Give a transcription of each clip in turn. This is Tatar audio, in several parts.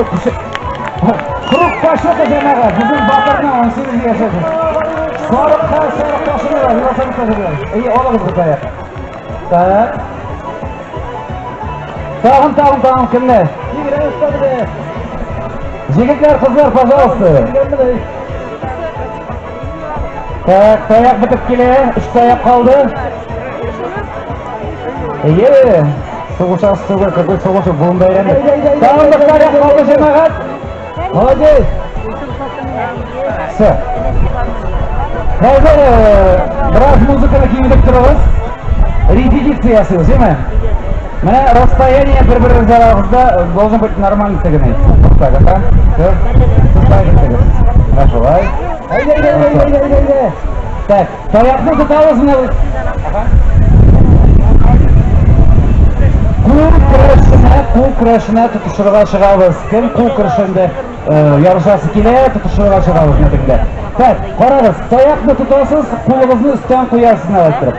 Круг почета, җәмәгать, безнең батырның 18 яшәсен. Сарык ха, сарык ташыны, велосипед ташыны. Әйе, алыгыз бу таяк. Так. Тагын, тагын, тагын кемне? Егетләр, кызлар, пожалуйста. Так, таяк бетеп килә, өч таяк калды. Әйе, сугышасыз түгел, какой сугыш, буын бәйрәме. Тагын бер таяк калды, җәмәгать. Молодец. Все. Хәзер бераз музыканы киметеп торыгыз. Репетиция ясыйбыз, әйме? Менә расстояние бер-беребезгә арагызда должен быть нормальный тегене. Туктагыз, да? Все. Туктагыз. Менә шулай. Әйдә, әйдә, әйдә, әйдә, әйдә, әйдә. Так, таякны тотабыз менә. Ага. Кул көрәшенә, кул көрәшенә тотышырга чыгабыз. Кем кул көрәшендә ярышасы килә, тотышырга чыгабыз менә тегендә. Так, карагыз, таякны тотасыз, кулыгызны өстән куясыз менә иттереп.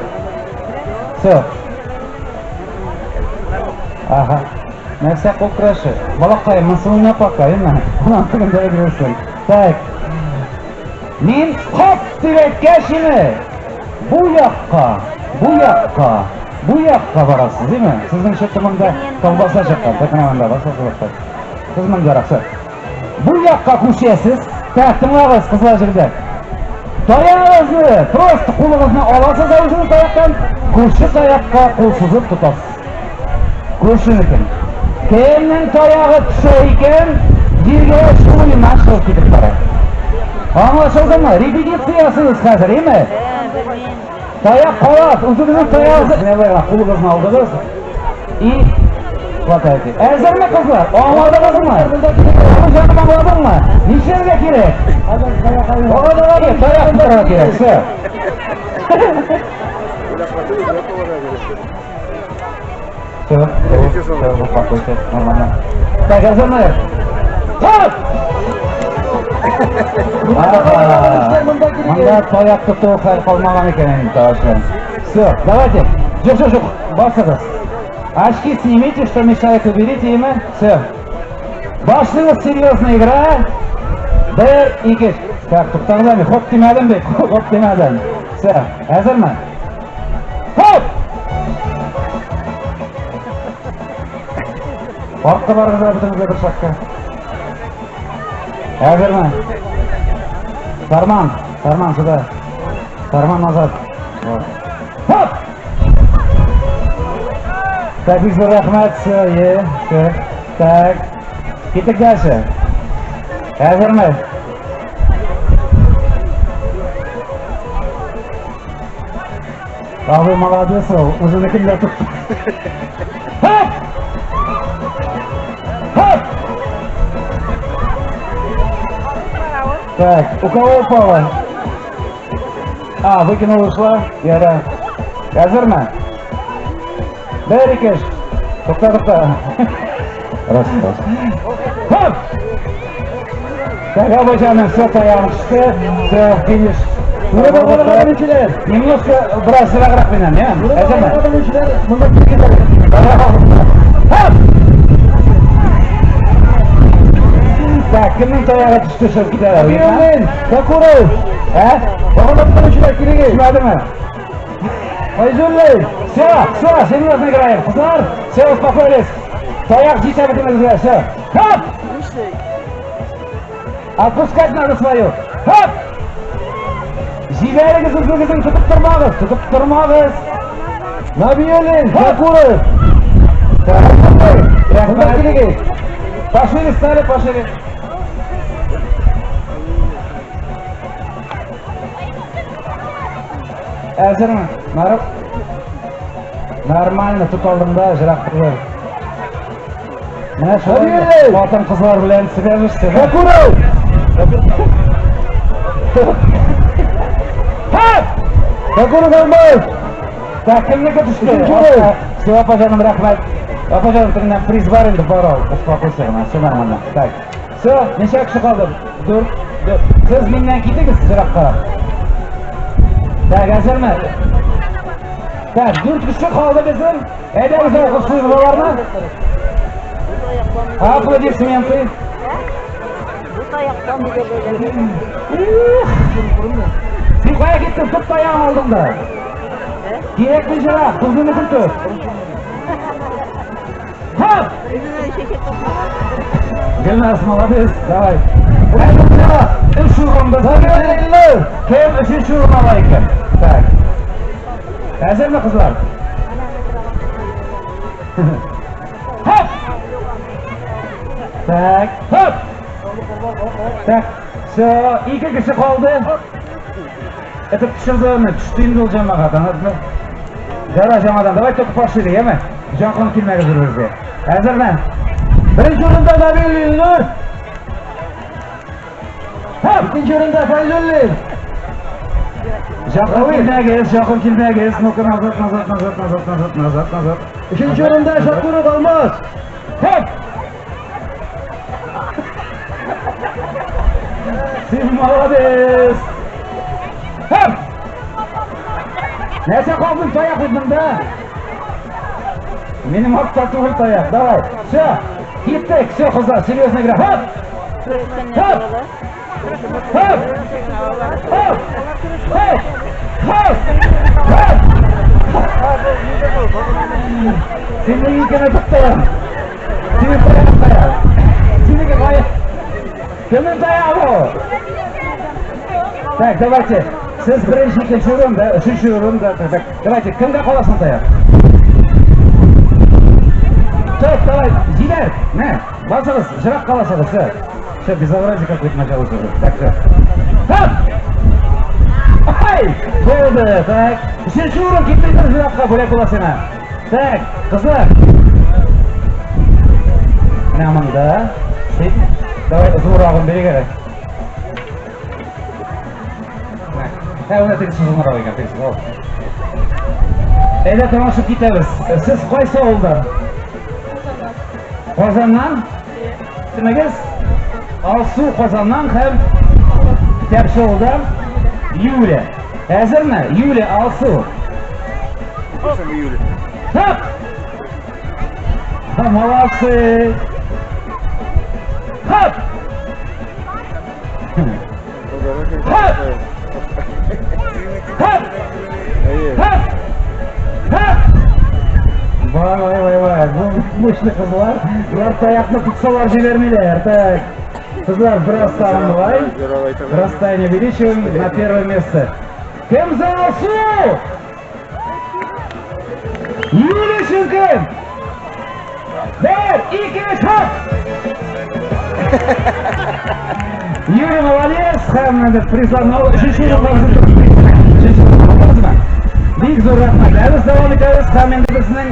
Все. Ага. Нәрсә кул көрәше? Балакай, монысын уйнап бака, әйме? Анан тегендә йөрерсең. Так. Мин хоп дип әйткәч инде, бу якка, бу якка, бу якка барасыз, димме? Сезнең чыкты монда колбаса чыккан, так менә монда басасы чыккан. Сез монда рәхсәт. Бу якка күчәсез. Так, тыңлагыз, кызлар, җегетләр. Таягыгызны, просто кулыгызны аласыз да үзегез таяктан, күрше таякка кул сузып тотасыз. Күршенекен. Кемнең таягы төшә икән, җиргә шуына чыгып китеп бара. Аңлашылдымы? Репетиция ясыйбыз хәзер, әйме? Таяк кала, үзегезнең таягыгызны, менә болай гына кулыгызны алдыгыз. И хватайте. Әзерме, кызлар? Аңладыгызмы? Җаным, аңладыңмы? Нишләргә кирәк? Таяк тотарга кирәк. Все. Все, все, все, успокойся, нормально. Так, әзерме? Хоп! Ага. Монда таяк тоту хәл калмаган икән инде, товарищлар. Все, давайте. Юк, юк, юк, басыгыз. Очки снимите, что мешает, уберите ими. Все. Башлыйбыз, серьезная игра. Бер, ике. Так, туктагыз әле, хоп димәдем бит, хоп димәдем. Все, әзерме? Хоп! Артка барыгыз да бөтенегез бер шагка. Әзерме? Сарман, Сарман сюда. Сарман назад. Вот. Хоп! Так, бик зур рәхмәт. Все, е, все. Так. Киттек дальше. Әзерме? А вы молодец, үзенекен дә тотты. Хоп! Хоп! Так, у кого упало? А, выкинула, ушла? Яра. Әзерме? Бер, ике, өч. Тукта, тукта. Раз, раз. Хоп! Так, абый все, таягым төште. Все, финиш. Немножко бераз ераграк миннән, я? Әзерме? Хоп! Так, кемнең таягы төште, чыгып китә? Набиуллин, Шакуров. Ә? Килегез. Төшмәдеме? Файзуллин. Все, все, серьезно играем. Кызлар, все, успокоились. Таяк җитә бөтенегезгә, все. Хоп! Отпускать надо свою. Хоп! Җибәрегез үзегезнең, тотып тормагыз, тотып тормагыз. Набиуллин, Шакуров. Рәхмәт. Килегез. Пошире стали, пошире. Әзерме? Нарып. Нормально тот алдым да, җырак түгел. Менә шулай Набиуллин! хатын кызлар белән свяжешься. да? Шакуров. Хоп! Шакуров Алмаз. Так, кемнеке төште? Өченче гол. Все, апа җаным, рәхмәт. Апа җаным, тегеннән приз бар инде, бар ал. Успокойся гына, все нормально. Так. Все, ничә кеше калды? Дүрт. Дүрт. Сез миннән китегез ераккарак. Так, әзерме? Так, дүрт кеше калды безнең. Әйдәгез, алкышлыйбыз аларны. Аплодисменты. Син кая киттең? Тот таягың алдыңда. Кирәкми җырак, кызны тот. Хоп! Гөлназ, молодец, давай. Өч урында. Кем өченче урын ала икән? Так. Әзерме, кызлар? Хоп! Так, хоп! Так, все, ике кеше калды. Это төшерде аны, төште инде ул җәмәгать, аңладыңмы? Жара жаңадан, давай только пошире, яме? Якын килмәгез бер-берегезгә. Әзерме? Беренче урында Набиуллин Илнур. Хоп! Икенче урында Фәйзуллин. Якын килмәгез, якын килмәгез. Ну-ка, назад, назад, назад, назад, назад, назад, назад. Өченче урында Шакуров Алмаз. Хоп! Син молодец! Хоп! Нәрсә калдың, таяк бит монда? Минем артта түгел таяк. Давай. Все. Киттек. Все, кызлар, серьезно игра. Хоп! Хоп! Хоп! Хоп! Хоп! Хоп! Хоп! Синең икене тоттым. Синең таяк кая? Синеке кая? Кемнең таягы бу? Так, давайте. Сез беренче, икенче урын, да, өченче урын, да, так, так. Давайте, кемгә каласың таяк? Так, давай, җибәр. Мә, басыгыз, җырак каласыгыз, все. Все, безобразие какое-то началось уже. Так, все. Хоп! Ай! Булды, так. Өченче урын китте җыракка, бүләк була сиңа. Так, кызлар. Менә монда. Син, давай зуррагын бирик әле. Ә, менә тегесе зуррак икән, тегесе. Ал. Әйдә танышып китәбез. Сез кайсы авылдан? Казаннан? Исемегез? Алсу Казаннан һәм Китапчы авылдан Юля. Әзерме? Юля, Алсу. Хоп! Ха, молодцы! Хоп! Хоп! Хоп! Хоп! Хоп! Вай, вай, вай, вай. Бу мощный кызлар. Булар таякны тотсалар җибәрмиләр. Так. Кызлар, бераз тагын болай. Расстояние увеличиваем на первое место. Кем за Алсу? Юлия өчен кем? Бер, ике, өч, хоп! Юлия молодец, һәм инде призларны алып, өченче урынга Өченче урынга. Бик зур рәхмәт. Ә без дәвам итәбез һәм инде безнең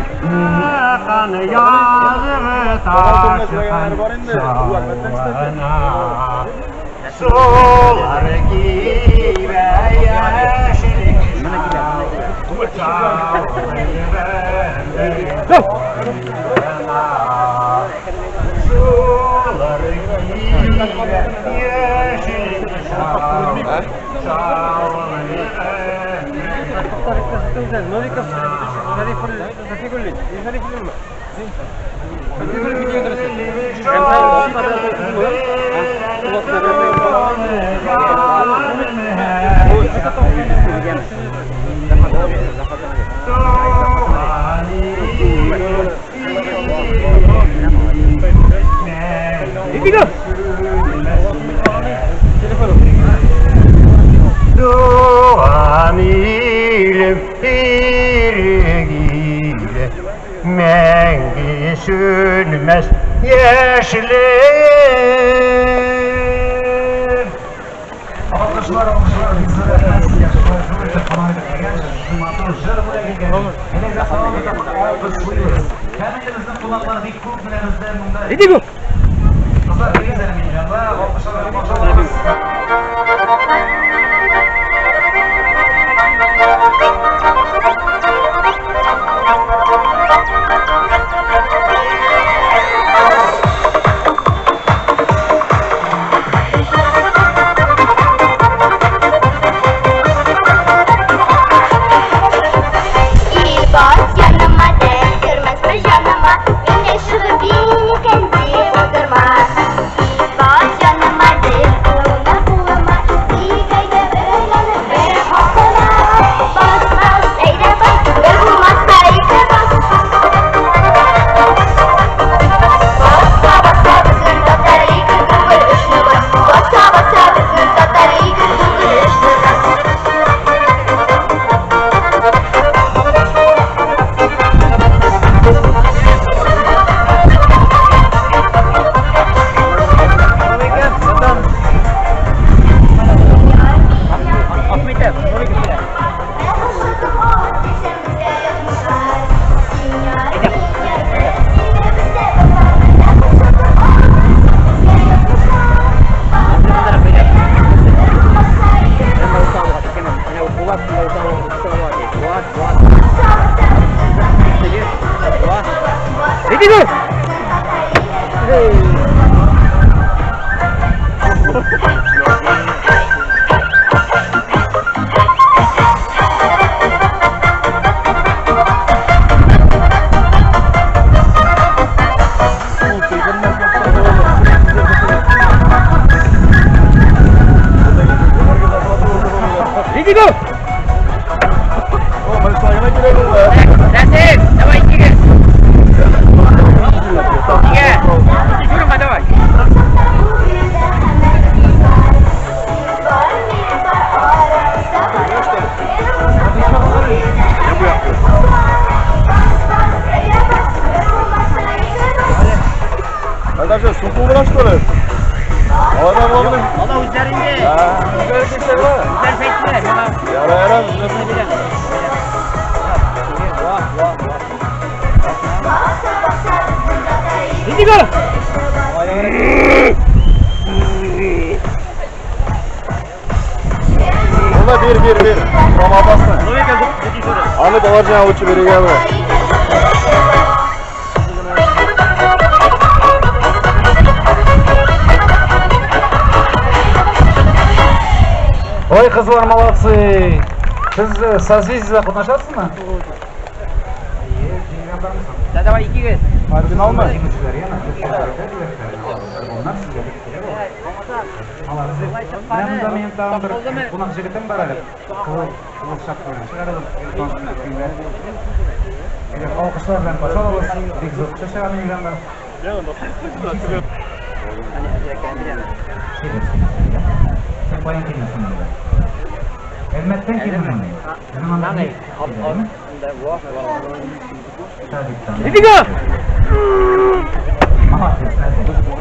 Язығы Сулар кибә яшелек. Сулар кибә яшелек. Туган илем ирек иле, мәңге сүнмәс яшьлек. Алкышлар, алкышлар, бик зур рәхмәт сезгә. Шулай зур итеп кунак итеп килгән, шушы матур җыр бүләк иткән. Әле дә дәвам итеп алкышлыйбыз. Һәм инде безнең кунаклар бик күп менә бездә монда. Кызлар, килегез әле минем янга, алкышлар белән каршы алабыз. Ил бас яныма дәштермәсме җаныма, Мине чыгып бикән дип утырма. Ил бас яныма. Onda 1-1-1. Tamam опасно. Аны балар лучше берегәме. Ой, кызлар, молодцы! Сез созвездиедә катнашасызмы? Да давай икегез. Финалмы? Җиңүчеләр яна. Альбомнар сезгә бик кирәк ул. Молодцы. Менә монда минем тагын бер кунак җегетем бар әле. Кызыл кызыл шапка белән. Чыгарыгыз. Әгәр алкышлар белән каршы алабыз. Бик зур чәчәк аның янында. Син каян килдең монда? Әлмәттән килдең монда. Менә монда ни? Садиктан. Молодец, Хатын-кызлар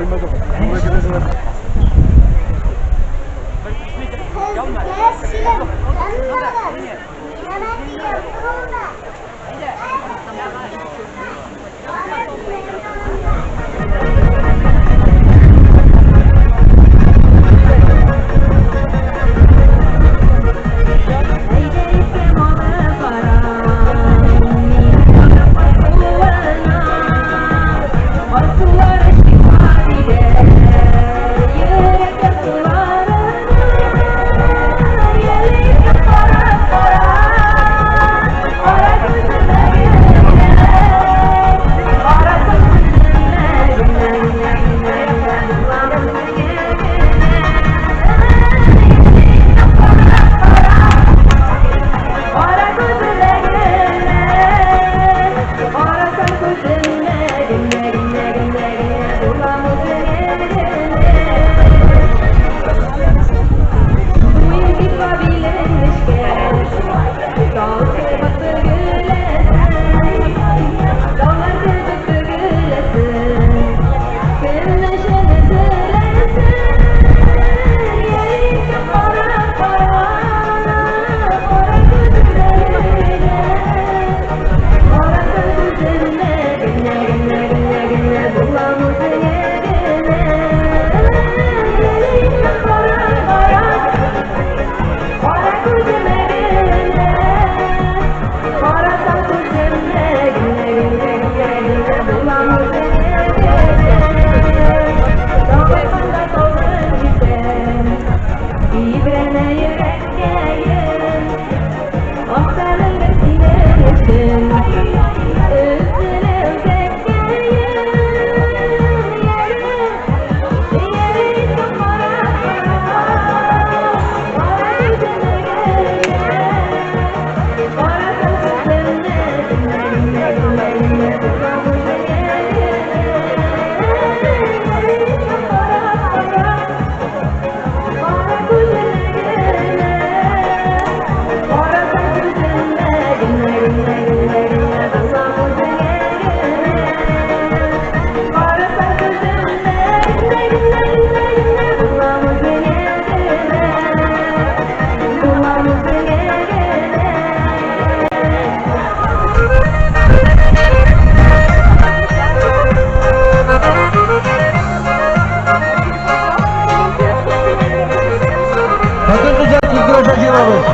кыз көрәшә җыелабыз.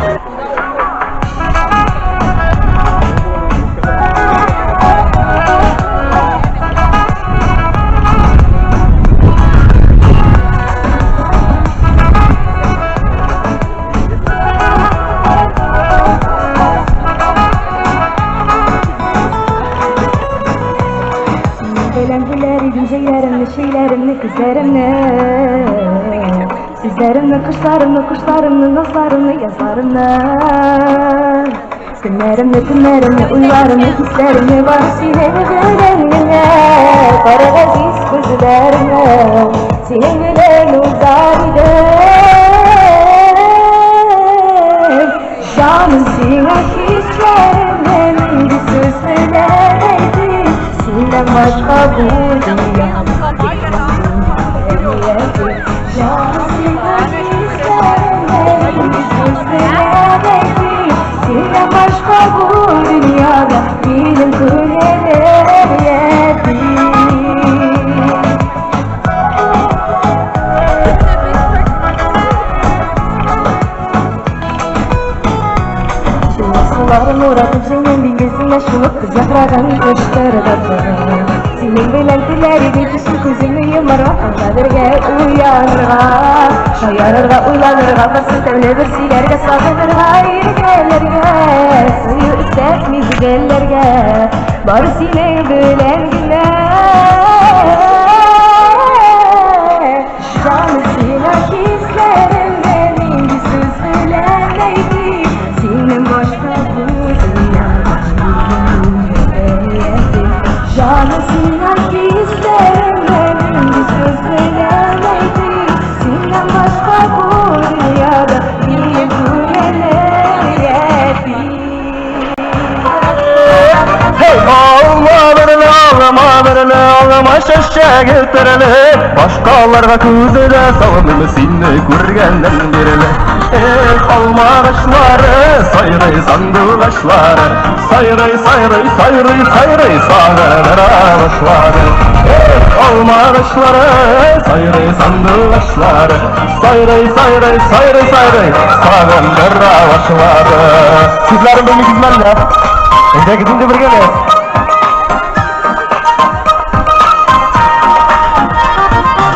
Белән гөлләр идем җәйләремне, шәйләремне, көзләремне. Сүзләремне, кышларымны, кошларымны, назларымны, язларымны. Көннәремне, төннәремне, уйларымны, хисләремне бар синең белән генә. Кара газиз күзләремне, синең белән узар идем. Жаным сиңа хисләремне нинди сүз белән әйтим, синнән башка бу дөнья. Жаным сиңа хисләремне нинди Минем күңелем ятим. Шул суларын уратып җиңгән диңгезеңә чумып, көз яфрагын кыштырдатып. Синең белән теләр идем кичен күземне йомарга, анда бергә уянырга, шаярырга, уйланырга, барсын тәмле бер сөйләргә, сагынырга, иркәләргә, сөю эстәп мизгелләргә, бары синең белән генә. Җаным сиңа хисләремне нинди сүз белән әйтим, синнән башка бу дөньяда ятим. Җаным сиңа хисләремне нинди сүз белән әйтим, синнән башка бу дөньяда минем күңелем ятим. Hey alma birle alma birle alma şeşe getireli. Başkalarga күзі де салмым сені көргеннен берілі. Эх, алма ағашлары, сайрай сандуғашлары, сайрай, сайрай, сайрай, сайрай сағындыра башлады. Эх, алма ағашлары, сайрай сандуғашлары, сайрай, сайрай, сайрай, сайрай сағындыра башлады. Сүзләрен белмисезме әллә? Әйдәгез инде бергәләп.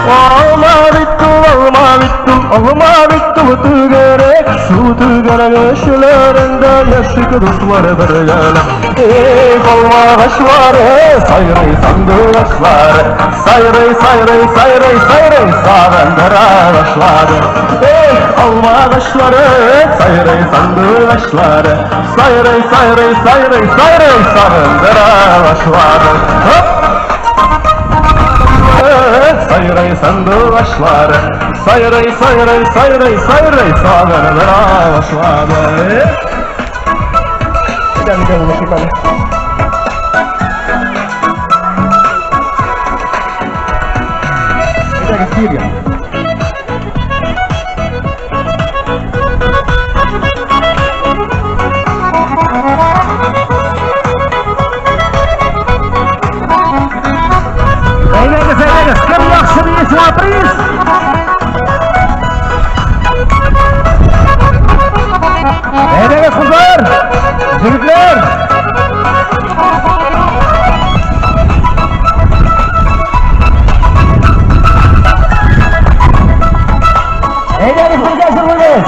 Алма бит ул, алма бит ул, алма бит ул түгәрәк, шул түгәрәк эчләрендә яшик дуслар бергәләп. Эх, алма агачлары, сайрый сандугачлары, сайрый, сайрый, сайрый, сайрый сагындыра башлады. Эх, алма агачлары, сайрый сандугачлары, сайрый, сайрый, сайрый, сайрый сагындыра башлады. Хоп! Сайрай сандугачлары, сайрай, сайрай, сайрай, сайрай сагындыра башлады. Әйдә, әйдә, уйлашыйк әле. Әйдәгез, биергә. Әйдәгез, әйдәгез, кем яхшы бии, шуңа приз. Әйдәгез, кызлар, егетләр. Әйдәгез, бергә җырлыйбыз.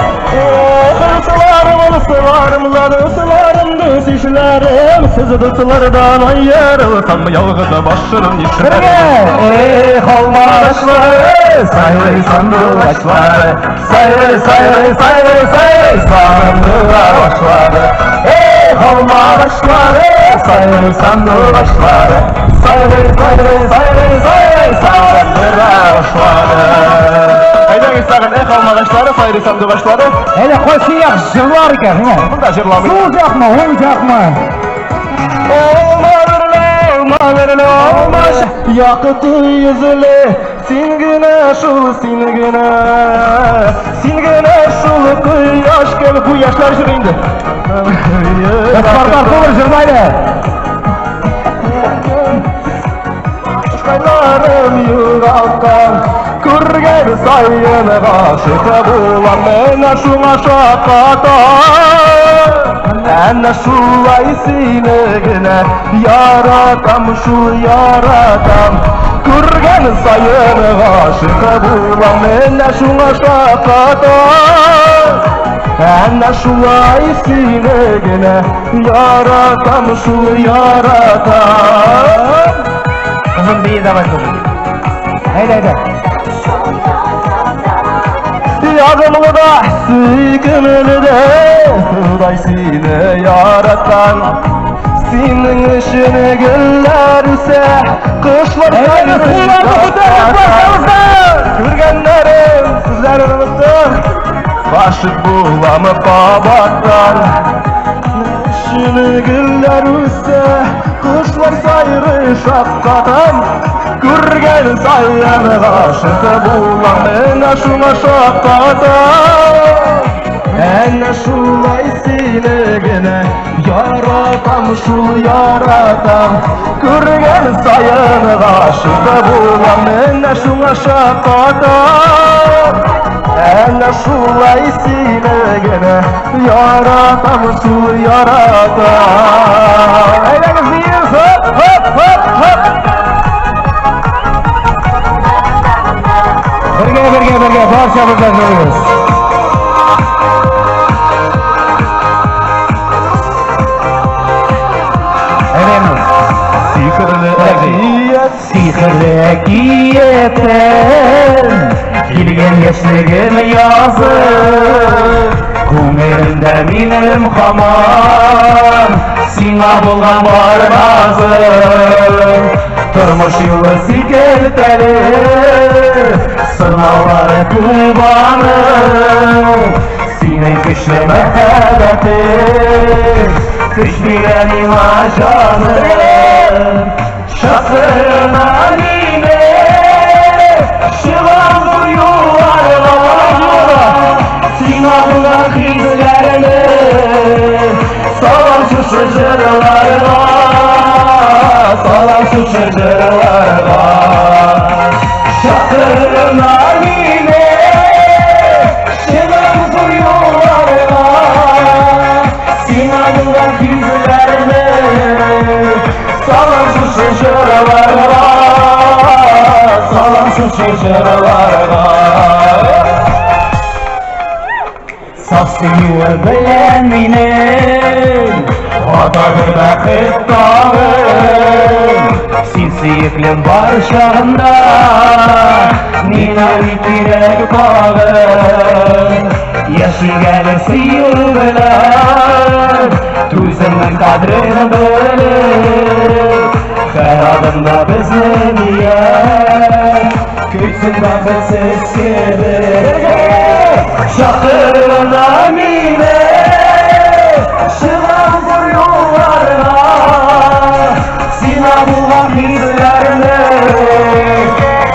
Дусларым, дусларым, дусларым, дус ишләрем, сез дуслардан аерылсам, ялгыз башым нишләр? Бергә! Эх, алма агачлары, сайрый сандугачлары, сайрый, сайрый, сайрый, сайрый сагындыра башлады. Эх, алма агачлары, сайрый сандугачлары, сайрый, сайрый, сайрый, сайрый сагындыра башлады. Әйдәгез тагын, эх, алма агачлары, сайрый сандугачлары. Әйдә, кайсы як җырлар икән, менә? Монда җырламый. Сул якмы, уң якмы? Алма берле, алма берле, алма якты йөзле, син генә шул, син генә, син генә шул кояш кебек. Бу яшьләр җыры инде. Спартак түгел, җырлайды. Кайларым югалткан, күргән саен гашыйк булам, менә шуңа шаккатам. Әнә шулай сине генә яратам, шул яратам. Күргән саен гашыйк булам, менә шуңа шаккатам. Әнә шулай сине генә яратам, шул яратам. Кызым, бии давай тоже. Әйдә, әйдә. Ягымлы да, сөйкемле дә, Ходай сине яраткан. Синең өчен гөлләр үсә, кошлар Әйдәгез, кулларны күтәреп барсагыздар! Күргәннәрем, сүзләрен оныттым, гашыйк булам кабаттан. Өчен гөлләр үсә, кошлар сайрый, шаккатам. Күргән саен гашыйк булам, менә шуңа шаккатам. Әнә шулай сине генә яратам, шул яратам. Күргән саен гашыйк булам, менә шуңа шаккатам. Әнә шулай сине генә яратам шул, яратам. Әйдәгез, биибез, хоп, хоп, хоп, хоп. Бергә, бергә, бергә, барчабыз да җырлыйбыз. Әйдә, Сихерле әкият. Сихерле әкияттән килгән яшьлегем язы, күңелемдә минем һаман сиңа булган бар назым. Тормыш юлы сикәлтәле, сынаулары күп аның. Синең көчле мәхәббәтең көч бирә миңа, җаным. Чакырма мине, чыгам зур юлларга, сиңа булган хисләрне салам шушы җырларга, салам шушы җырларга. Чакырма мине, чыгам зур юлларга, сиңа булган хисләрне салам шушы җырларга, салам шушы җырларга. Саф сөюе белән минем атадыр бәхет тагын. Син сөеклем бар чагында миңа ни кирәк тагын? Яшик әле сөю белән, түземнең кадерен белеп. Һәр адымда безне ният көтсен бәхетсез кебек. Чакырма мине, чыгам зур юлларга, сиңа булган хисләрне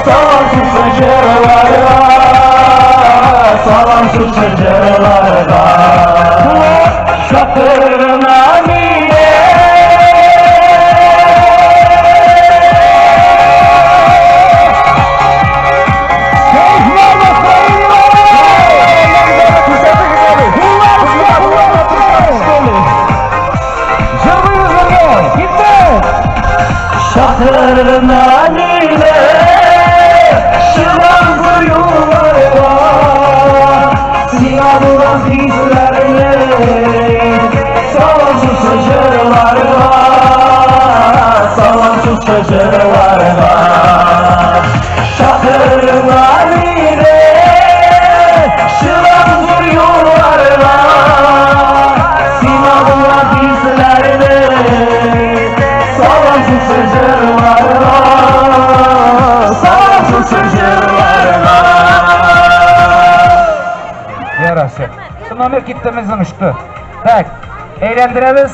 салам шушы җырларга, салам шушы җырларга. Чакырма мине. Җырлыйбыз бергә. Киттек. Чакырма мине, чыгам зур юлларга, сиңа булган хисләрне салам шушы җырларга, салам шушы җырларга. Чакырма мине, чыгам зур юлларга, сиңа булган хисләрне салам шушы җырларга, салам шушы җырларга. Ярасы. Şu номер китте безнең, очты. Так, әйләндерәбез.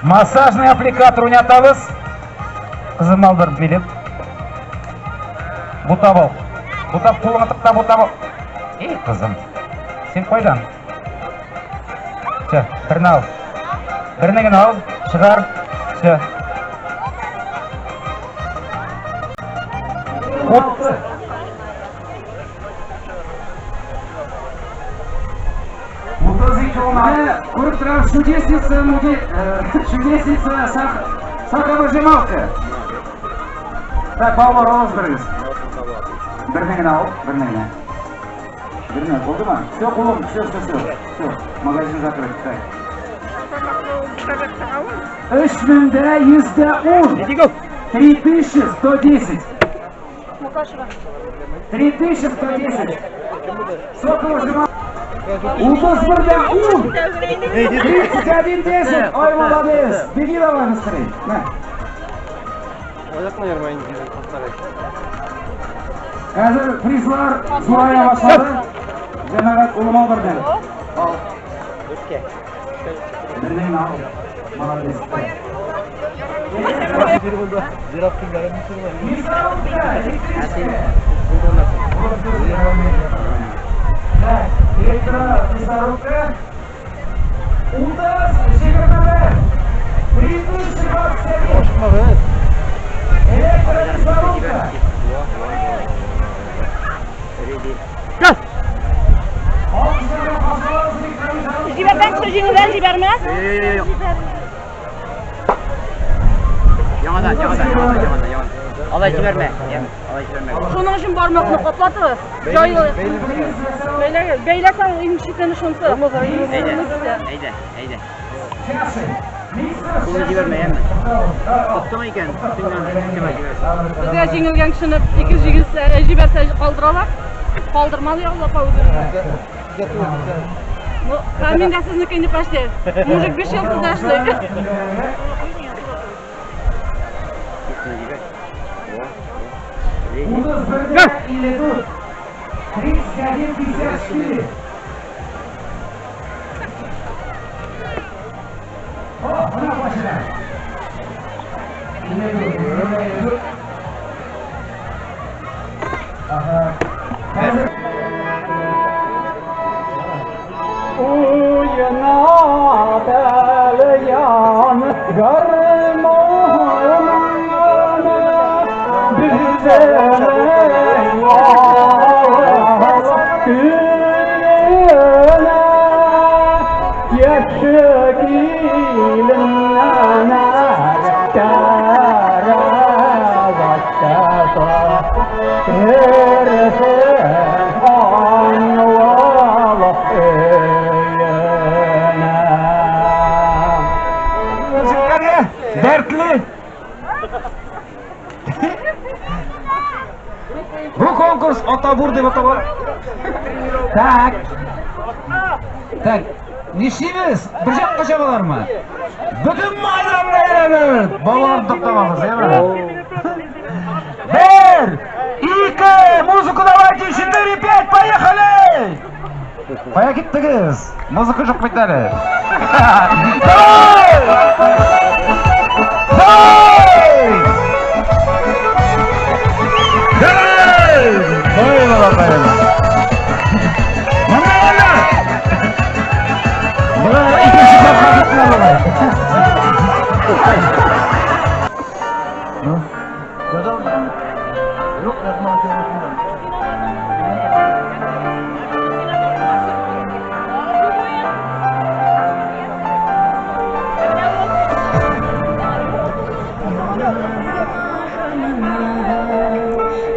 Массажный аппликатор уйнатабыз. Кызым, ал бер билет. Бутап ал. Бутап, кулыңа тык бутап ал. Эй, кызым. Син кайдан? Все, берне ал. Берне генә ал, чыгар. Все. Оп. 32. Менә күреп торам, чудесница, чудесница соковыжималка. Так, балалар, алыгыз берегез. Берне генә ал, берне генә. Берне, булдымы? Все, кулым, все, все, все. Все, магазин закрыт. Так. 3110. 3110. 3110. Соковыжималка. 31 дә 10. 31 10. Ой, молодец. Беги давай быстрее. На. Хәзер призлар зурая башлады. Җәмәгать, улым, ал бердән. Ал. Бердән ал. Молодец. Мясорубка, электрическая. Так, электромясорубка. 30. Җибәргән кеше җиңелгән җибәрмә. Яңадан, яңадан, яңадан, яңадан, яңадан. Алай җибәрмә, яме, алай җибәрмә. Шуның өчен бармакны каплатыгыз. Җайлы. Бәйләгез. Бәйләсәң иң читене шунсы. Әйдә, әйдә, әйдә. Кулны җибәрмә, яме. Тоттың икән, өстеңнән җибәр, җибәр. Безгә җиңелгән кешене ике җиңелсә, җибәрсә калдыралар. Калдырмады Алла апа үзе. Ну, ә мин дә сезнеке инде почти. Мужик 5 ел сездә эшли. Кулны җибәр. 31-54. 31-54. О, менә башына. 54. Ага. Хәзер Уйна тальян гармоныңны безнең авыл көенә яшь киленнәр караватта керсен авыл өенә. Дәртле. Бу конкурс Атабур дип атала. Так. Так, нишлибез? Бер якка чабалармы? Бөтен майданны әйләнәбез. Балалар туктамагыз, яме. Бер, ике, музыку давайте, четыре, пять, поехали! Кая киттегез? Музыка юк бит әле. Давай! Давай! Давай! Ой, балакаем. Монда, монда! Була икенче тапкыр киттеләр болай. Ну? Юк, язма.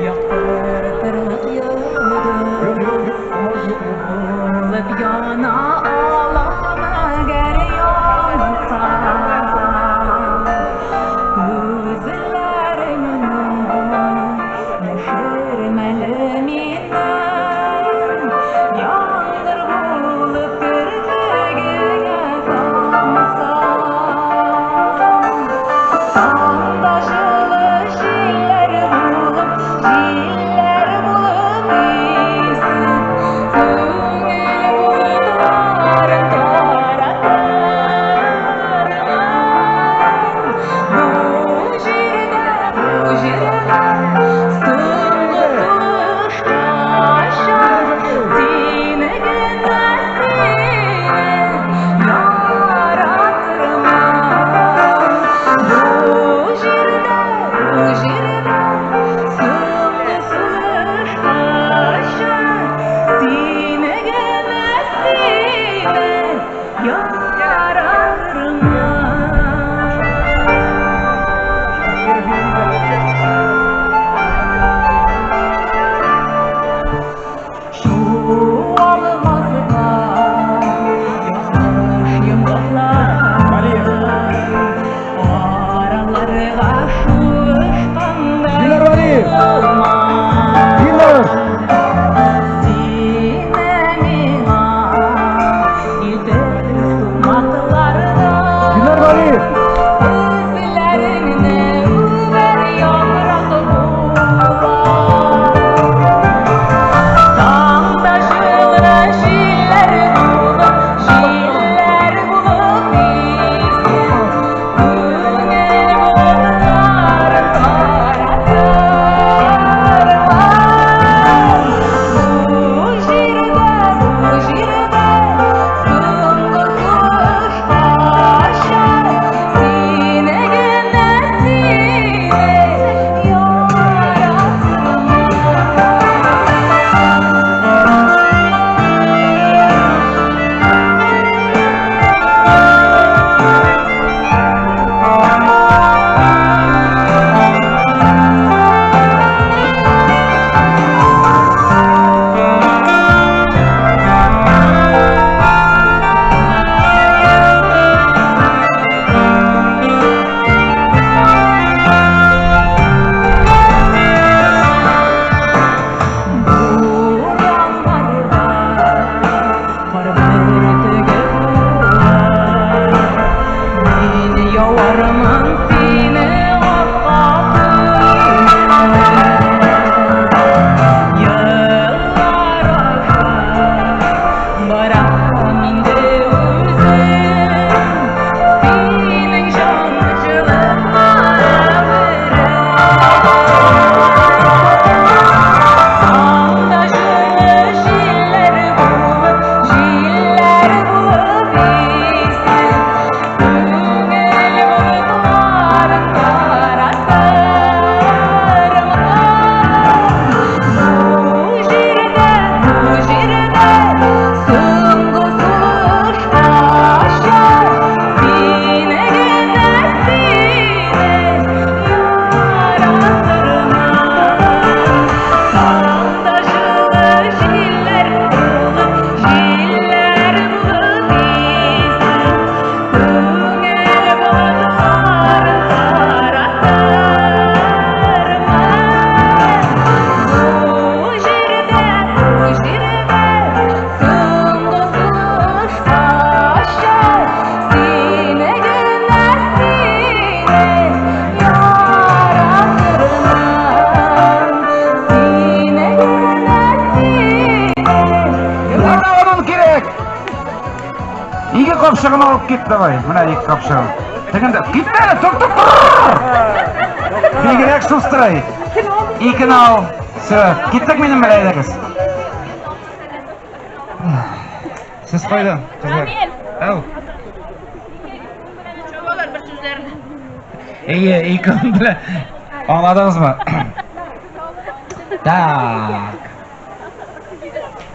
Яктыртырлык йолдыз булып яна алам, әгәр янса күзләреңне, яшермәле миннән, яңгыр булып керфегеңә тамса, таңда җылы җилләр булып, җилләр булып исеп, күңел булып. Ике капчыгын алып кит давай. Менә ике капчыгын. Тегендә китмә әле, тор, тор, тор. Бигрәк шустрый. Икене ал. Все, киттек минем белән әйдәгез. Сез кайдан, кызлар? Әу. Чабалар бер сүзләрне. Әйе, ике белән. Аңладыгызмы? Так.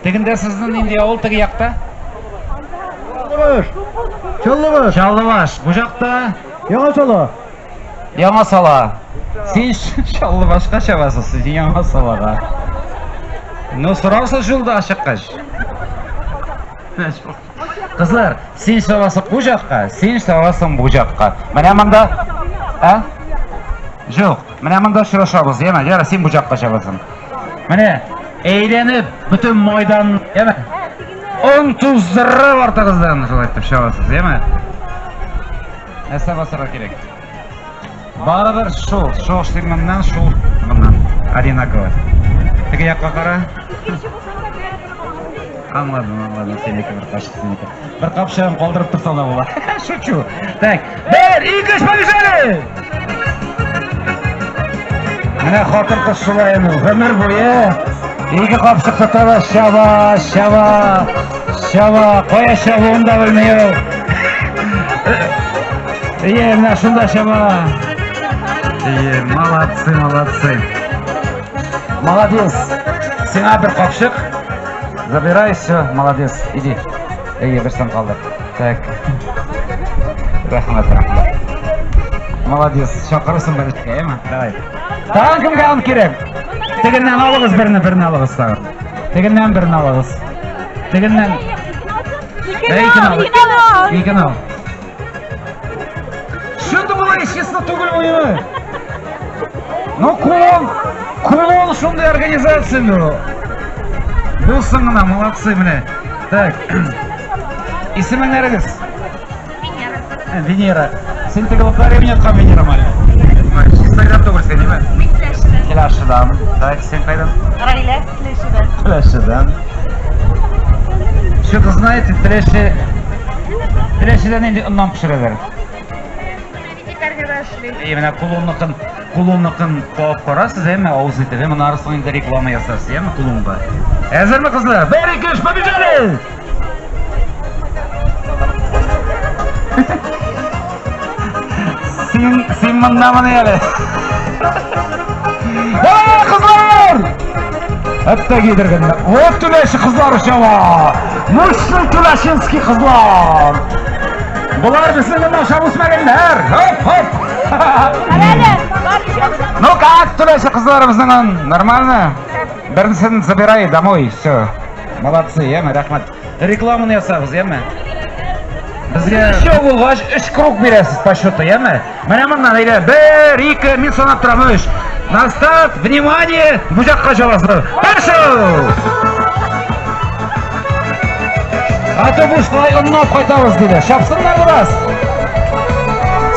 Тегендә сезнең нинди авыл теге якта? Чаллыбаш. Чаллыбаш. Чаллыбаш. Бу якта? Яңа Сала. Яңа Сала. Син Чаллыбашка чабасың, син Яңа Салага. Ну, сорарсың шулда чыккач. Кызлар, син чабасың бу якка, син чабасың бу якка. Менә монда, ә? Юк, менә монда очрашабыз, яме, яра, син бу якка чабасың. Менә әйләнеп бөтен майдан, яме. Он туздырып артыгыздан шулай итеп чабасыз, яме. Нәрсә басарга кирәк? Барыбер шул, шул син моннан, шул моннан. Одинаково. Теге якка кара. Аңладым, аңладым, синеке бер кашык синеке. Бер капчыгын калдырып торса да була. Шучу. Так, бер, ике, өч, побежали! Менә хатын-кыз шулай инде, гомер буе ике капчык тота да чаба, чаба, чаба. Кая чабуын да белми ул. Ие, менә шунда чаба. Ие, молодцы, молодцы. Молодец. Сиңа бер капчык. Забирай, все, молодец. Иди. Әйе, берсен калдыр. Так. Рәхмәт, рәхмәт. Молодец. Чакырырсың бер эшкә, әйеме? Давай. Тагын кемгә он кирәк? Тегеннән алыгыз берне, берне алыгыз тагын. Тегеннән берне алыгыз. Тегеннән. Икене ал. Икене ал. Что болай честно түгел уены? Ну, кулон, кулон шундый организация, ну. Булсын гына, молодцы, менә. Так. Исемең нәрегез? Венера. Венера. Син теге лотерея уйнаткан Венера мәллә? Чистайдан түгел син, әйме? Мин Теләчедән. Теләчедән. Так, син кайдан? Раилә, Теләчедән. Теләчедән. Что-то знаете, Теләче... Теләчедән инде оннан пешерәләр. Әйе, менә кулонныкын, кулонныкын кабып карарсыз, әйме, авыз итеп, әйме, нарысын инде реклама ясарсыз, әйме, кулонга. Әзерме, кызлар? Бер, ике, өч, побежали! Син, син монда моны әле. Давай, кызлар! Әттә кидергәннәр. Вот Теләче кызлары чаба! Мощный Теләчинский кызлар! Болар безнең монда ашап үсмәгәннәр. Хоп, хоп! Ну как, Теләче кызларыбызның нормально? Беренсен забирай домой, все. Молодцы, яме, рәхмәт. Рекламаны ясагыз, яме. Безгә өчәү булгач, өч круг бирәсез по счету, яме? Менә моннан әйдә, бер, ике, мин санап торам, өч. На старт, внимание, бу якка чабасыз. Пошел! А то бушлай оннап кайтабыз, диде. Чапсыннар бераз.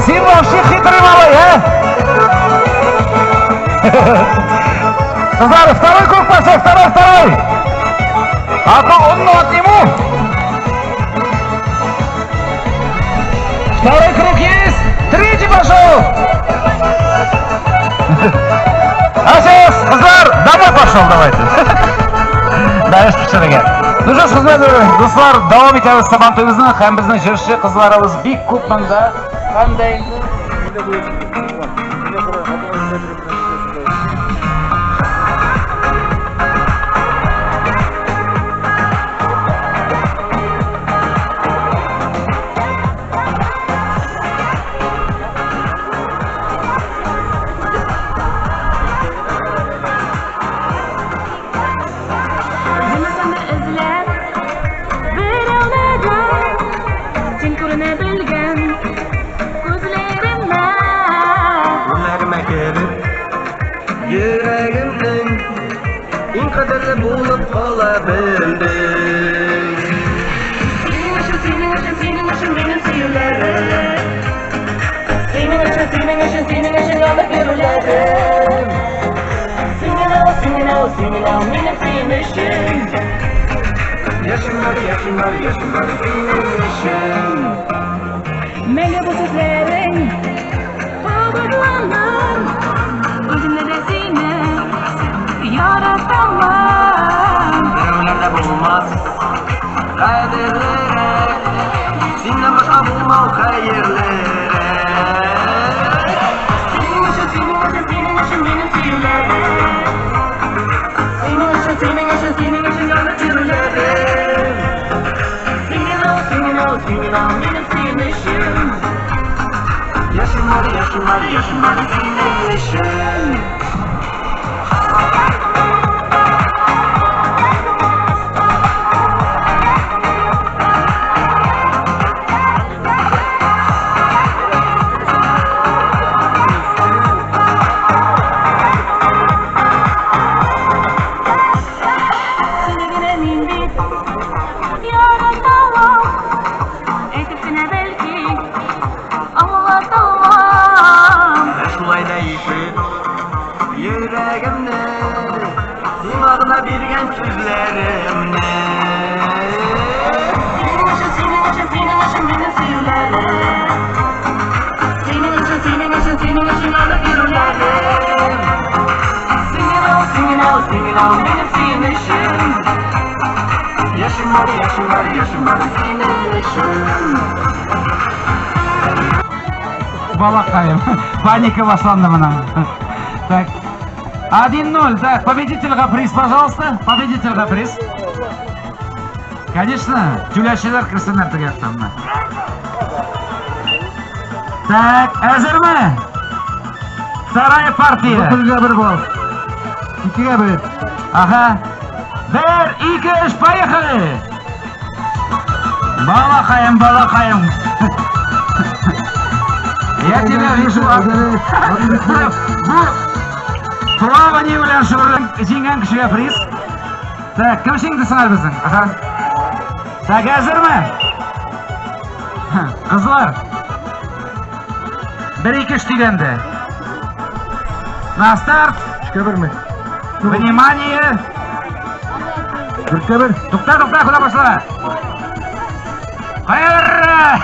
Син вообще хитрый малай, а? Кызлар, второй круг пошел, второй, второй. А то онну отниму. Второй круг есть. Третий пошел. А сейчас, кызлар, домой пошел давайте. Дальше пешерергә. Ну что ж, кызлар, дуслар, дәвам итәбез Сабан туебызны һәм безнең җырчы кызларыбыз бик күп монда. Һәм дә инде Йөрмәсәм дә эзләп берәүне дә, син күренә белгән күзләремә. Күңелемә кереп, йөрәгемнең иң кадерле булып кала белдең. Синең өчен, синең өчен, синең өчен минем сөюләрем. Синең өчен, синең өчен, синең өчен янып йөрүләрем. Син генә ул, син генә ул, син генә ул минем сөенечем. Яшим Яшем бар, яшем бар, яшем бар синең өчен. Мәңге бу сүзләрең кабатланыр. Үземне дә сине яратамын. Берәүләр дә булмас кадерлерәк, синнән башка булмау хәерлерәк. Синең өчен, синең өчен, синең өчен минем сөюләрем. Синең өчен, синең өчен, синең өчен янып йөрүләрем. Син генә ул, син генә ул, син генә ул минем сөенечем. Яшем бар, яшем бар, яшем бар синең өчен. Сине генә мин бит яратамын. Әйтеп кенә бәлки аңлаталам. Ә шулай да ишет йөрәгемне, сиңа гына биргән сүзләремне. Синең өчен, синең өчен, синең өчен минем сөюләрем. Синең өчен, синең өчен, синең өчен янып йөрүләрем. Син генә ул, син генә ул, син генә ул минем сөенечем. Яшем бар, яшем бар, яшем бар синең өчен. Балакаем. Паника башланды менә. Так. 1-0. Так, победительгә приз, пожалуйста. Победительгә приз. Конечно, Түләшчеләр керсеннәр теге яктан. Так, әзерме? Вторая партия. 9-1 балл. 2-1. Ага. Бер, ике, өч, поехали! Балакаем, балакаем. Я тебя вижу. Бу плавание белән шөгыльлән җиңгән кешегә приз. Так, кем җиңде соң әле безнең? Ага. Так, әзерме? Кызлар. Бер, ике, өч дигәндә. На старт. 3-1 ми? Внимание! 4-1. Тукта, тукта, куда пошла? Кая.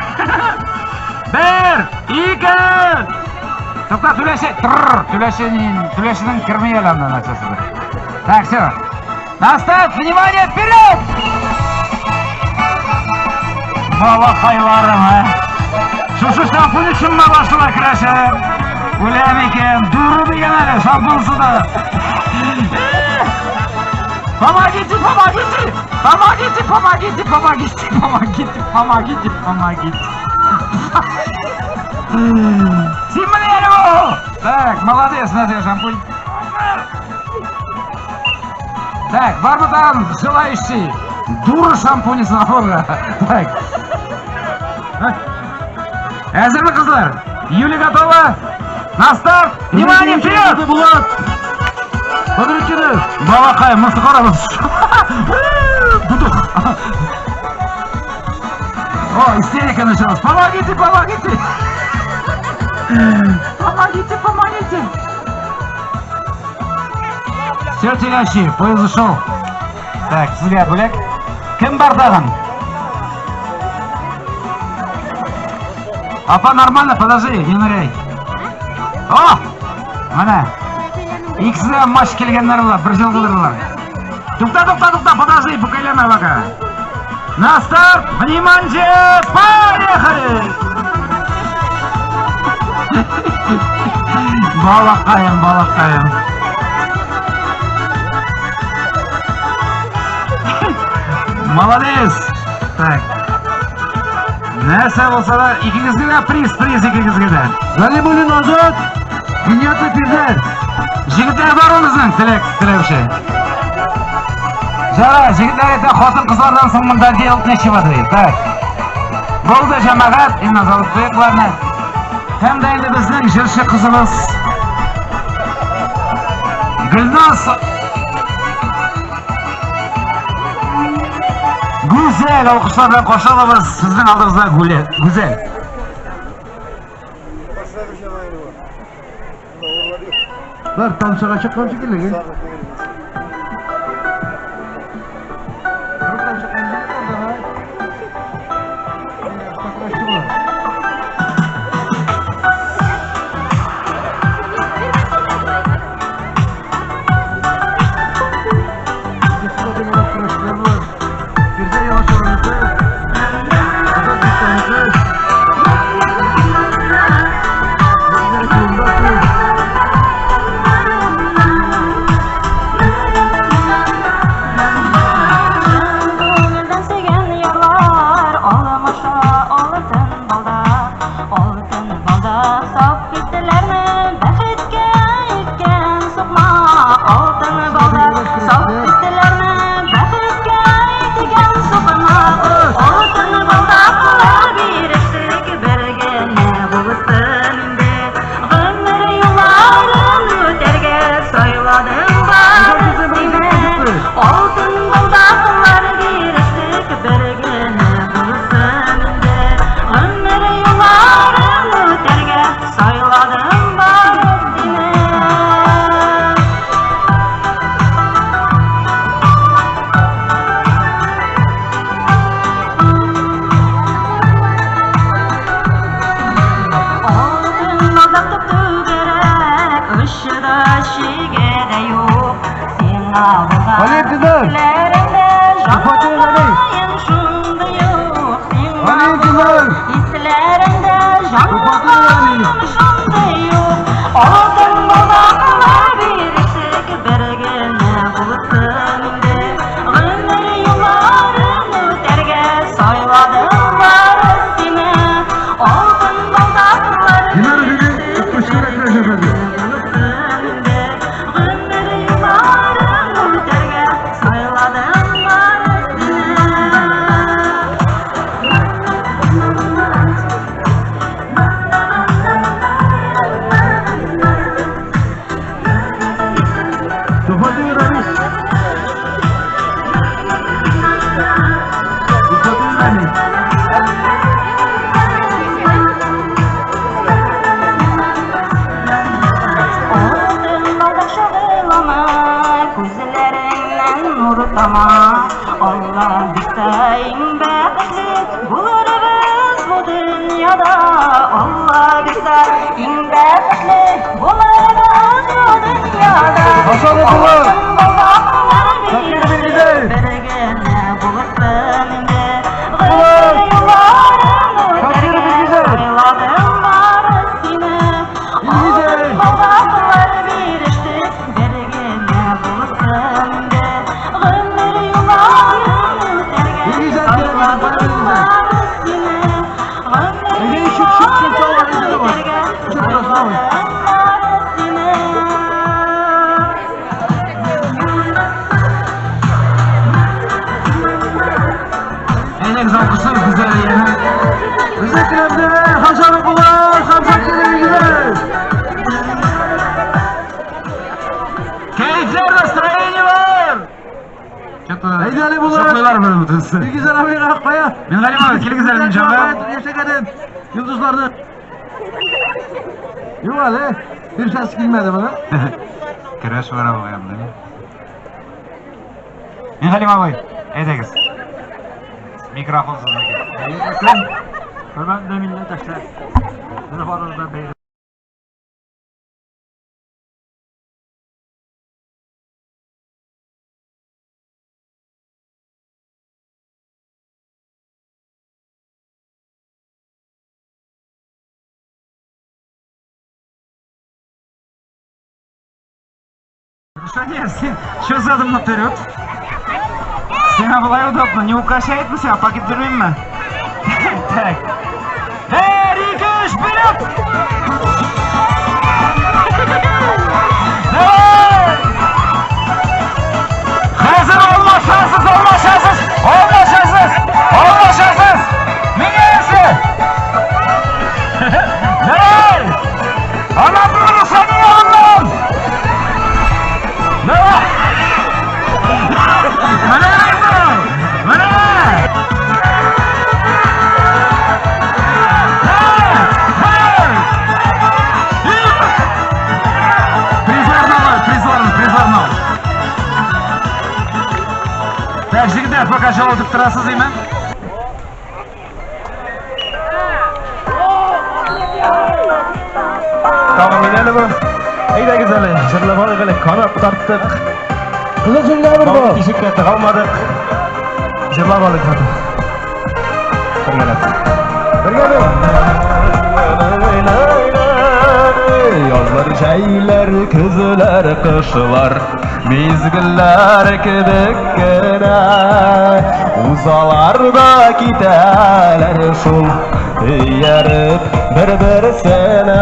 Бер, ике. Тукта, түләшче, тр, түләшченең, түләшченең керми әле анда нәрсәсе. Так, все. На старт, внимание, вперед! Балакайларым, а? Шушы шампунь өчен башыла көрәшә. Үләм икән, дуры дигән әле, шампунсы да. Помогите, помогите! Помогите, помогите, помогите, помогите, помогите, помогите. Симонеру! Так, молодец, Надя шампунь. Так, бармы там желающий? Дура шампуни алырга. Так. Әзерме, кызлар? Юля готова? На старт! Внимание, вперед! Булат. Бадретдинов. Балакай, монысы карагыз. Дудук. О, истерика началась. Помогите, помогите! Помогите, помогите! Все, телячьи, поезд ушел. Так, сезгә бүләк. Кем бар тагын? Апа, нормально, подожди, не ныряй. О! Менә. Икесе дә маш килгәннәр булар, бер җылгыдырлар. Тукта, тукта, тукта, подожди, бүкәйләмә пока. На старт, внимание, поехали! Балакаем, балакаем. Молодец! Так. Нәрсә булса да, икегезгә дә приз, приз икегезгә дә. Галимуллин Азат. Гиниятов Фирдәс. Егетләр бар безнең теләк теләүче. Жара, егетләр әйтә, хатын-кызлардан соң монда делать нечего ди. Так. Булды, җәмәгать, инде алып куйыкларны. Һәм дә инде безнең җырчы кызыбыз Гөлназ Гүзәл алкышлар белән каршы алабыз. Сезнең алдыгызда Гүзәл. Бар тамшага чыккан шикелле. Ышаным шундый юк. Алтын балдаклар бирештек, бер генә булсын инде. Гомер юлларын үтәргә сайладым бары сине. Алтын балдаклар Динара бирештек, Күчкәрәк бер генә булсын инде. Гомер юлларын үтәргә сайладым бары сине. Туфатый Рамис. Туфатый Рамис. Алтын балдак чагылама, күзләреңнән нур тама. Алла бирсә иң бәхетле булырбыз бу дөньяда. Алла бирсә иң бәхетле булырбыз бу дөньяда. Hasan Abdullah. Алтын балдаклар Закир бирештек, Билгизәр. бер генә булсын инде. Булыр. Гомер юлларын Закир үтәргә Билгизәр. сайладым бары сине. Билгизәр. Алтын балдаклар бирештек, бер генә булсын инде. Гомер юлларын үтәргә Билгизәр кирәк, сайладым Билгизәр. бары сине. Гомер Әйдә, чүп, чүп, чүп, чалма, юлларын әйдә, давай. үтәргә Чүп, чүп, давай. сайладым бары сине. Әйдәгез, алкышлыйбыз Гүзәлияне. Bize kremde Hasan Abdullah, Hamza Bilgizər. Кәефләр, настроение бар! Что-то Әйдә әле булыр. Шоклыйлар менә бөтенесе. Bilgizər abiye kaya. Мингалим абый, килегез әле минем җанга. Яшәгән yıldızlarını. Yok әле, bir ses gelmedi bana. Көрәш бар абый анда. Мингалим абый, әйдәгез. Микрофон сезнеке. Хөрмәтле милләттәшләр, менә барыгызга бәйрәм. Что син что задом наперед? Сиңа болай удобно, не украшает мы себя, пакет бирмимме? Так. Бер, ике, өч, вперед! Давай! Хәзер алмашасыз, алмашасыз, алмашасыз, алмашасыз! Меняемся! Давай! Аннан Рушания, аннан! Давай! Менә менә! Давай! Призлар давай, призлар, призлар. Так, егетләр, пока җылытып торасыз, име? Тагын мин әле бу. Әйдәгез әле, җырлап алыйк әле, канат тарттык. Кызыл җөмлә бер бу. Ишеккә тыга алмадык. Җырлап алыйк хәзер. Бергәләп. Бергә бер. Язлар, җәйләр, көзләр, кышлар мизгелләр кебек кенә узалар да китәләр шул ияреп бер-берсенә.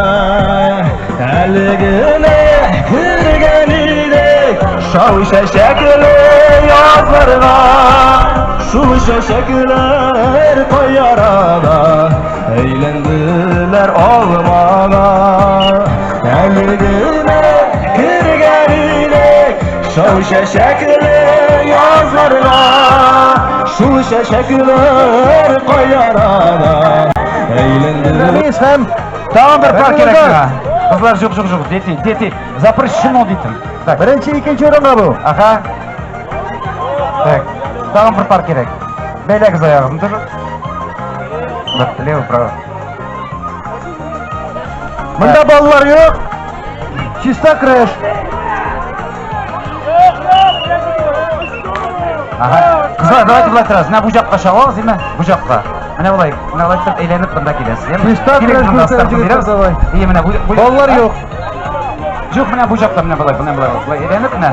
Әле генә күргән идек шау чәчәкле язларга, шул чәчәкләр кай арада әйләнделәр алмага. Әле генә күргән идек шау чәчәкле язларга, шул чәчәкләр кай арада әйләнделәр. Рәис һәм Тагын бер пар кирәк Бергә. миңа. Кызлар, юк, юк, юк, дети, дети, запрещено дидем. Так, Беренче, икенче урынга бу. Ага. Так, тагын бер пар кирәк. Бәйләгез аягыгызны тоже. Бер, лево, право. Монда балалар юк. Чиста көрәш. Ага. Кызлар, давайте болай торабыз. Менә бу якка чабабыз, име? Бу якка. Менә болай, менә болай итеп әйләнеп монда киләсез. Яме? Чиста Килегез көрәш монда, булса, стартны җегетләр, бирәбез. давай. Ие, менә бу бу- Балалар юк. Юк, менә бу жакта, менә болай, менә болай, болай әйләнеп менә.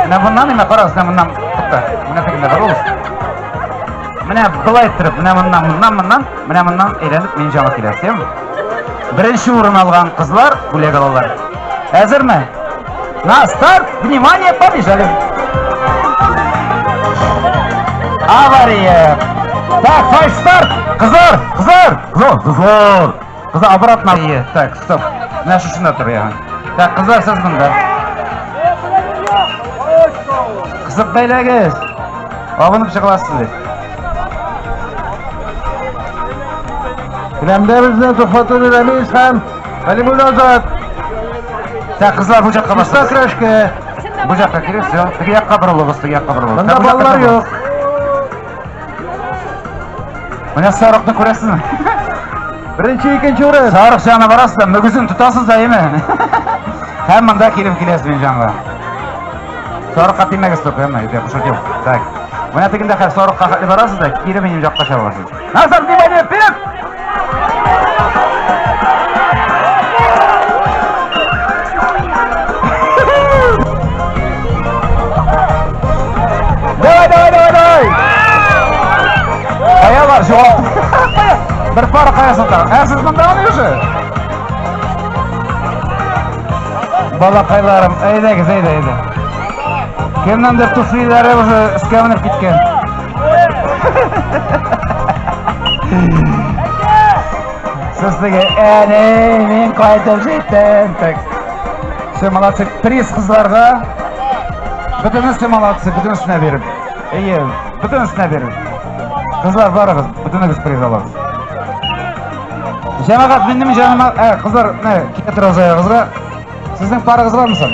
Менә моннан менә карагыз, менә моннан тукта. Менә тегендә борылыгыз. Менә болай иттереп, менә моннан, моннан, моннан, менә моннан әйләнеп минем җанга киләсез, яме? Беренче урын алган кызлар бүләк алалар. Әзерме? На старт, внимание, побежали. Авария. Так, фальш старт. Кызлар, кызлар, кызлар, кызлар. Кызлар, обратно. Ие, Так, стоп. Менә шушында тор, ягы. Так, кызлар, сез монда. Кысып бәйләгез. Абынып чыгыласыз бит. Келәмдә безне Тухватуллин Рәмис һәм Галимуллин Азат. Так, кызлар, бу жакка Чиста басыгыз. көрәшкә. Бу жакка килегез, все. Теге якка борылыгыз, теге якка борылыгыз. Монда Так, бу жакка балалар борылыгыз. юк. Менә сарыкны күрәсезме? Беренче, икенче урын. Сарык җаны барасыз да, мөгезен тотасыз да, әйме? Һәм монда килеп киләсез мин җанга. Сарыкка тимәгез только, әйме? Я пошутил. Так. Менә тегендә хәзер сарыкка хәтле барасыз да, кире минем якка чабасыз. Назад, внимание, вперед! Давай, давай, давай, давай! Кая бар, жауап. Бер пара кая сата. Ә сез монда гына уже? Балакайларым, әйдәгез, әйдә, әйдә. Кемнәндер туфлиләре уже өскә менеп киткән. Сез теге, әни, мин кайтып җиттем. Так. Все, молодцы. Приз кызларга. Бөтенесе молодцы, бөтенесенә биреп. Әйе, бөтенесенә биреп. Кызлар барыгыз, бөтенегез приз аласыз. Җәмәгать, минем җаныма, ә, кызлар, менә, килә торыгыз аягыгызга. Сезнең парыгыз бармы соң?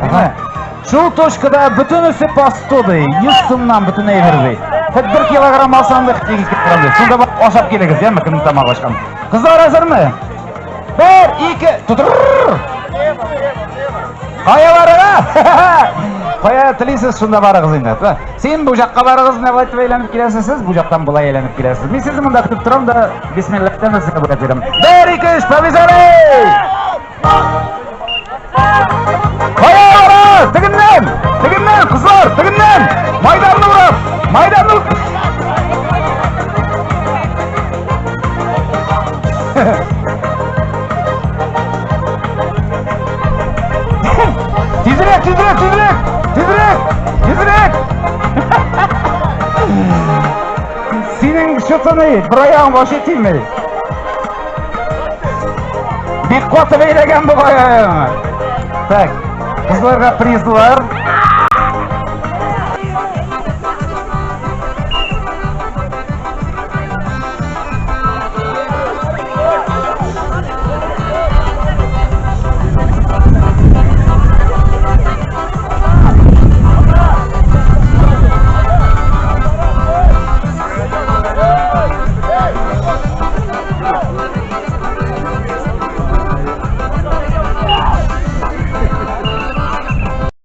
Ага. Шул точкада бөтенесе по 100 ди, 100 сумнан бөтен әйбер ди. Хоть 1 килограмм алсаң да, хоть 2 килограмм ди. Шунда барып ашап килегез, яме, кемнең тамагы ачкан. Кызлар әзерме? 1 2 тутыр! Кая барырга? Кая телисез, шунда барыгыз инде. Син бу жакка барыгыз, менә болай итеп әйләнеп киләсез, сез бу жактан болай әйләнеп киләсез. Мин сезне монда көтеп торам да, бисмиллаһ әйтәм, сезгә бүләк бирәм. 1 2 3, побежали! Кая бара? Тегеннән! Тегеннән, кызлар, тегеннән! Майданны урап! Майданны Тизрәк, тизрәк, тизрәк! Тизрәк! Тизрәк! Синең что-то ни, бер аягың вообще тимей. Бик каты бәйләгән бу аягыңа. Так, кызларга призлар.